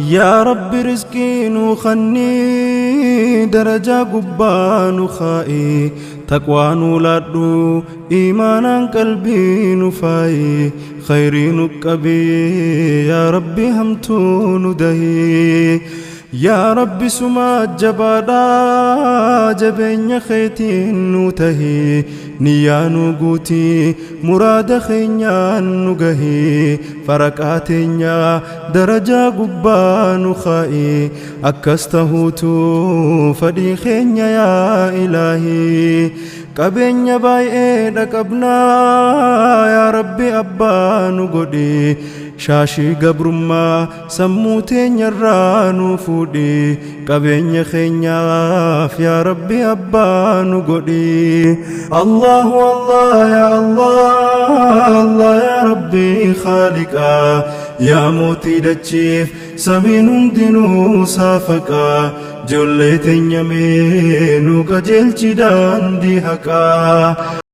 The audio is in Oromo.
Yaa Rabbi rizqii nuu khannii darajaa gubbaa nu kaa'i taqwaa nuu laadhu iimaanaan qalbii nu faayi khayrii nu qabii yaa Rabbi hamtuu nu dahii. Yaa Rabbi sumaa jabaadhaa jabeenya keetiin nu tahii niyyaa nu guutii muraada keenyaan nu gahii faraqaa teenyaa darajaa gubbaa nu kaa'i akkas tahuutu fadhii keenya yaa ilaahii. Qabeenya baay'eedha qabnaa yaa Rabbi abbaa nu godhi shaashii gabrummaa sammuu teenyarraa nu fuudhi qabeenya keenyaaf yaa Rabbi abbaa nu godhi. Allahu Allah ya Allah Allah ya Rabbi khaaliqaa yaa mootii dachiif samiin hundinuu saafaqaa ijoollee teenya mee nu qajeelchi daandii haqaa.